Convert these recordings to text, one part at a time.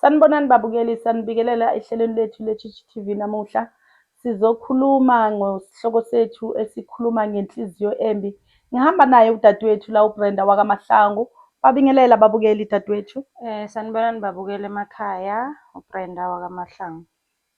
Sanibonani babukeli, sanibingelela ehlelweni lethu le-Tshitshi TV namuhla. Sizokhuluma ngosihloko sethu esikhuluma ngenhliziyo embi. Ngihamba naye udadewethu la uBrenda wakaMahlangu. Babingelela babukeli dadewethu. Sanibonani babukeli emakhaya, uBrenda wakaMahlangu.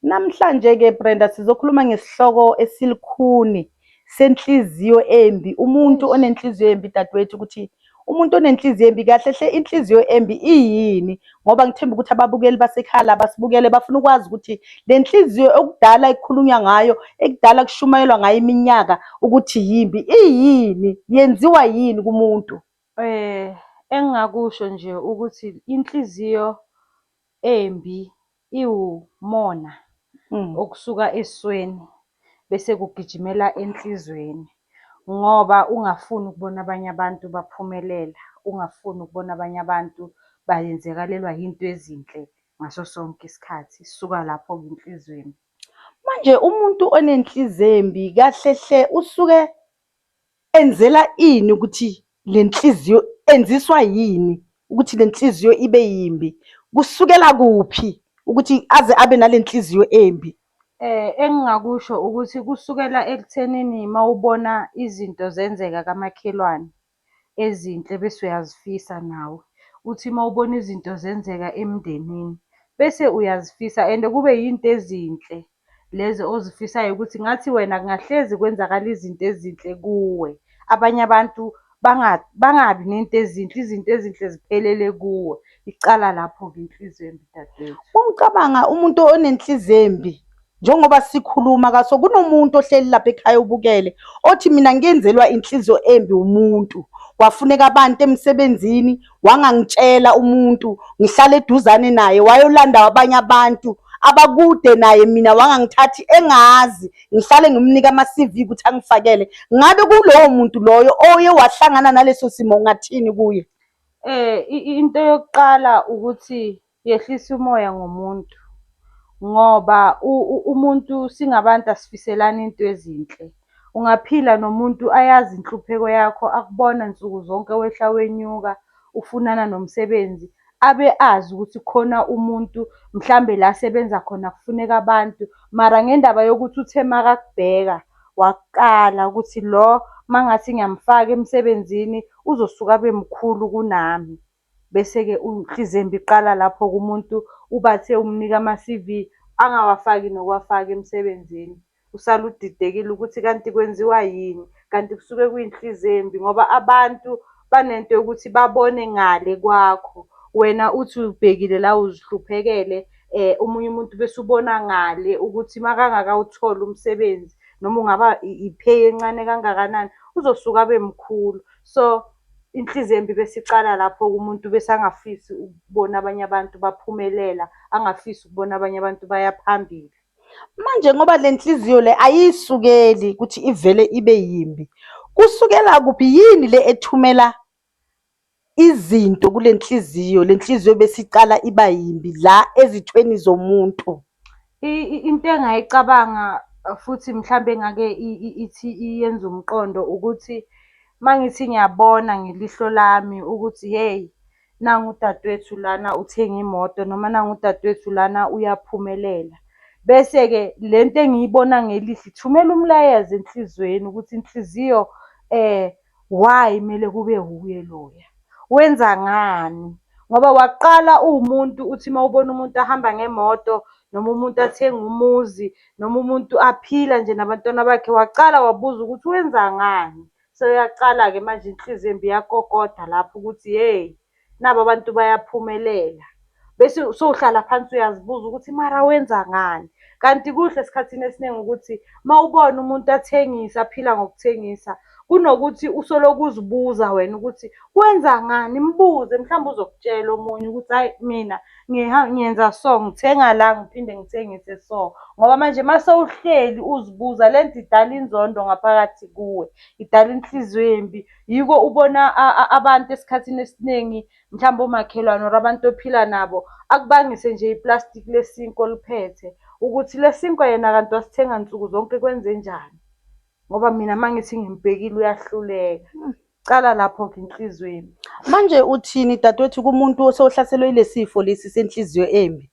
Namhlanje-ke Brenda sizokhuluma ngesihloko esilikhuni senhliziyo embi. Umuntu onenhliziyo embi dadewethu ukuthi umuntu onenhliziyo embi kahle hle inhliziyo embi iyini? Ngoba ngithemba ukuthi ababukeli basekhaya la basibukele bafuna ukwazi ukuthi le nhliziyo okudala ekukhulunywa ngayo, ekudala kushumayelwa ngayo iminyaka ukuthi yimbi, iyini? Yenziwa yini kumuntu? Engingakusho nje ukuthi inhliziyo embi iwumona okusuka esweni bese kugijimela enhlizweni ngoba ungafuni ukubona abanye abantu baphumelela, ungafuni ukubona abanye abantu bayenzekalelwa yinto ezinhle ngaso sonke isikhathi. Isuka lapho-ke inhliziyo embi. Manje umuntu onenhliziyo embi kahle hle usuke enzela ini ukuthi le nhliziyo enziswa yini ukuthi le nhliziyo ibe yimbi? Kusukela kuphi ukuthi aze abe nale nhliziyo embi? Engingakusho ukuthi kusukela ekuthenini mawubona izinto zenzeka kamakhelwane ezinhle bese uyazifisa nawe. Uthi mawubona izinto zenzeka emndenini bese uyazifisa and kube yinto ezinhle lezi ozifisayo ukuthi ngathi wena kungahlezi kwenzakala izinto ezinhle kuwe. Abanye abantu bangabi nento ezinhle, izinto ezinhle ziphelele kuwe. Icala lapho-ke inhliziyo embi dadewethu. Ungicabanga umuntu onenhliziyo embi njengoba sikhuluma kaso kunomuntu ohleli lapha ekhaya ubukele othi mina ngenzelwa inhliziyo embi umuntu kwafuneka abantu emsebenzini wangangitshela umuntu ngihlala eduzane naye wayolanda abanye abantu abakude naye mina wangangithathi engazi ngihlale ngimnika ama-CV ukuthi angifakele ngabe kulowo muntu loyo oye wahlangana naleso simo ungathini kuye? Into yokuqala ukuthi yehlisa umoya ngomuntu ngoba umuntu singabantu asifiselani into ezinhle. Ungaphila nomuntu ayazi inhlupheko yakho akubona nsuku zonke wehla wenyuka ufunana nomsebenzi, abe azi ukuthi khona umuntu mhlambe la asebenza khona kufuneka abantu, mara ngendaba yokuthi uthe makakubheka wakukala ukuthi lo mangathi ngiyamfaka emsebenzini uzosuka abe mkhulu kunami. Bese-ke inhliziyo embi iqala lapho-ke umuntu ubathe umnika ama-C_V angawafaki nokuwafaka emsebenzini. Usale udidekile ukuthi kanti kwenziwa yini, kanti kusuke kuyinhliziyo embi ngoba abantu banento yokuthi babone ngale kwakho. Wena uthi ubhekile la uzihluphekele omunye umuntu bese ubona ngale ukuthi makangakawutholi umsebenzi noma ungaba i-pay encane kangakanani uzosuka abe mkhulu. So inhliziyo embi bese icala lapho-ke umuntu bese angafisi ukubona abanye abantu baphumelela, angafisi ukubona abanye abantu baya phambili. Manje ngoba le nhliziyo le ayisukeli ukuthi ivele ibe yimbi, kusukela kuphi yini le ethumela izinto kule nhliziyo, le nhliziyo bese icala iba yimbi la ezithweni zomuntu? Into engayicabanga futhi mhlambe engake ithi iyenze umqondo ukuthi mangithi ngiyabona ngelihlo lami ukuthi hey nangu udadewethu lana uthenga imoto noma nangu udadewethu lana uyaphumelela. Bese-ke le nto engiyibona ngelihlo ithumela umlayezo enhliziyweni ukuthi inhliziyo why kumele kube wuye loya? Wenza ngani? Ngoba waqala uwumuntu uthi uma ubona umuntu ahamba ngemoto noma umuntu athenga umuzi noma umuntu aphila nje nabantwana bakhe waqala wabuza ukuthi wenza ngani? Seyaqala-ke manje inhliziyo embi iyakokoda lapho ukuthi hey naba abantu bayaphumelela. Bese sowuhlala phansi uyazibuza ukuthi mara wenza ngani? Kanti kuhle esikhathini esiningi ukuthi uma ubona umuntu athengisa aphila ngokuthengisa kunokuthi usoloko uzibuza wena ukuthi wenza ngani, mbuze mhlawumbe uzokutshela omunye ukuthi hhayi mina ngiyenza so, ngithenga la ngiphinde ngithengise so. Ngoba manje uma sewuhleli uzibuza le nto idala inzondo ngaphakathi kuwe, idala inhliziyo embi. Yiko ubona abantu esikhathini esiningi mhlawumbe omakhelwane or abantu ophila nabo akubangise nje iplastiki lesinkwa oliphethe ukuthi le sinkwa yena kanti wasithenga nsuku zonke kwenzenjani? Ngoba mina uma ngithi ngimbhekile uyahluleka. Cala lapho-ke inhliziyweni. Manje uthini dadewethu kumuntu osewuhlaselwe yilesifo lesi senhliziyo embi?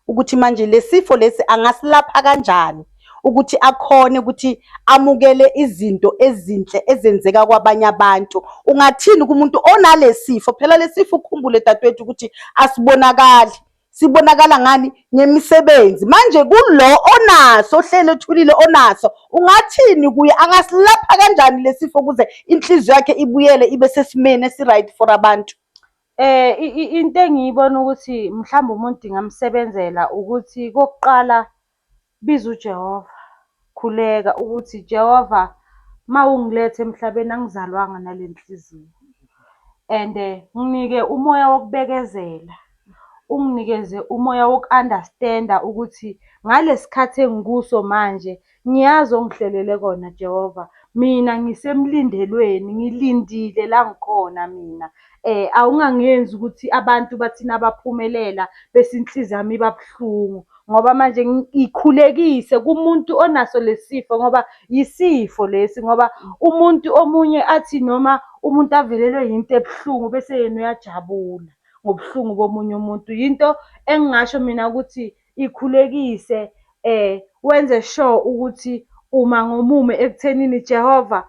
Ukuthi manje lesifo lesi angasilapha kanjani ukuthi akhone ukuthi amukele izinto ezinhle ezenzeka kwabanye abantu. Ungathini kumuntu onalesifo? Phela lesifo ukhumbule dadewethu ukuthi asibonakali. Sibonakala ngani? Ngemisebenzi. Manje kulo onaso ohleli ethulile onaso, ungathini kuye? Angasilapha kanjani lesifo ukuze inhliziyo yakhe ibuyele ibe sesimeni esi-right for abantu? Into engiyibona ukuthi mhlawumbe umuntu ingamsebenzela ukuthi kokuqala biza uJehova, khuleka ukuthi Jehova uma ungiletha emhlabeni angizalwanga nale nhliziyo and nginike umoya wokubekezela, unginikeze umoya woku-understand-a ukuthi ngalesi khathi engikuso manje Ngiyazi ongihlelele kona Jehova, mina ngisemlindelweni, ngilindile la ngikhona mina. Awungangenzi ukuthi abantu bathi nabaphumelela bese inhliziyo yami iba buhlungu ngoba manje ikhulekise kumuntu onaso lesi sifo ngoba yisifo lesi ngoba umuntu omunye athi noma umuntu avelelwe yinto ebuhlungu bese yena uyajabula ngobuhlungu bomunye umuntu. Yinto engingasho mina ukuthi ikhulekise wenze sure ukuthi uma ngomume ekuthenini Jehova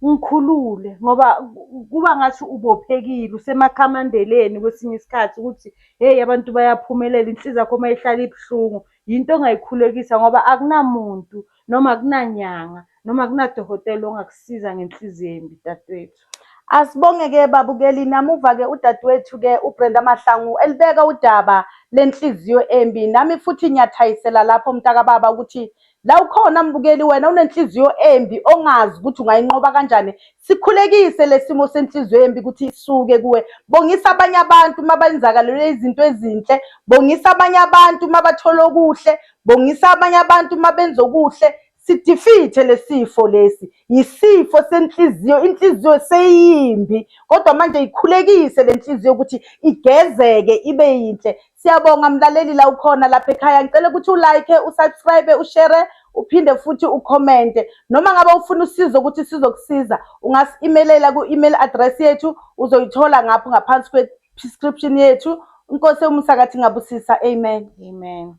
ngikhulule ngoba kuba ngathi ubophekile usemakhamandeleni kwesinye isikhathi ukuthi hheyi abantu bayaphumelela inhliziyo yakho uma ihlala ibuhlungu yinto ongayikhulekisa ngoba akunamuntu noma akunanyanga noma akunadokotela ongakusiza ngenhliziyo embi dadewethu. Asibonge-ke babukeli, namuva-ke udadewethu-ke uBrenda Mahlangu elibeka udaba lenhliziyo embi. Nami futhi ngiyathayisela lapho mntakababa ukuthi la ukhona mbukeli wena unenhliziyo embi ongazi ukuthi ungayinqoba kanjani. Sikhulekise lesimo senhliziyo embi ukuthi isuke kuwe. Bongisa abanye abantu uma benzakalelwe izinto ezinhle, bongisa abanye abantu uma bathola okuhle, bongisa abanye abantu uma benza okuhle. Sidifithe lesifo lesi, yisifo senhliziyo, inhliziyo seyimbi kodwa manje ikhulekise le nhliziyo ukuthi igezeke ibe yinhle. Siyabonga mlaleli la ukhona lapha ekhaya, ngicela ukuthi ulike, usubscribe, ushare uphinde futhi ukhomente. Noma ngabe ufuna usizo ukuthi sizokusiza, ungasi-email-ela ku-email address yethu, uzoyithola ngapho ngaphansi kwe-description yethu. Inkosi ewumusakathi ingabusisa. Amen. Amen.